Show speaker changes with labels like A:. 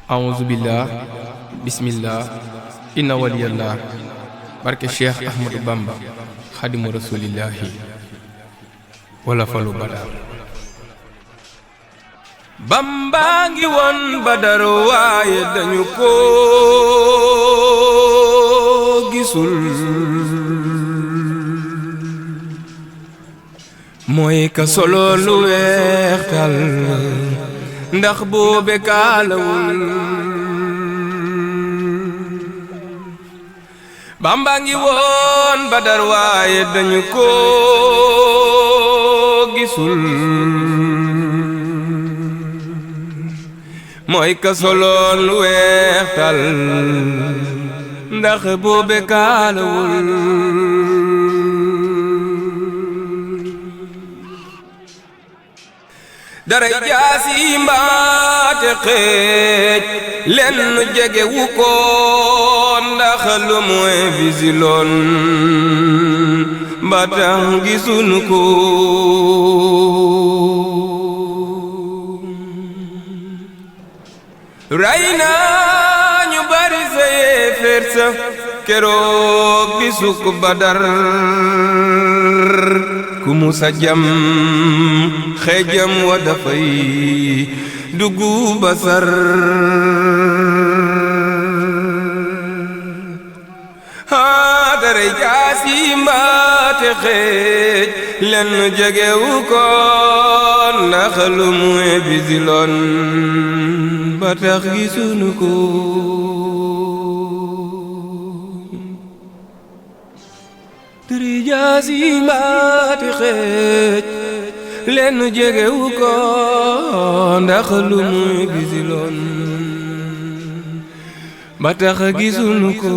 A: aouzubillah bismillah inna waliyallah barke Cheikh Ahmadou Bamba xadimu rasulillahi wala falu badar Bamba ngi woon Badar waaye dañu ko gisul mooy ka solo lu weex tal ndax boobe kaalawul Bamba ngi woon Badar waaye dañu ko gisul mooy ka soloon lu weex tal ndax boobe kaalawul dara jaasi mbaate xeej lenn jege wu ko ndax lu mooy bisiloon ba tax gisunu ko ray naa ñu bari sa yéeféer sa keroog bisuk Badar ku musa jam xeejam wa dafay duggu basar haa dara jaasi mbaate xeej lenn jegewu ko ndax lu muy bisiloon ba tax gisunu ko dara jaasi mbaate xeej lenn jegewu ko ndax lu muy bisiloon ba tax gisunu ko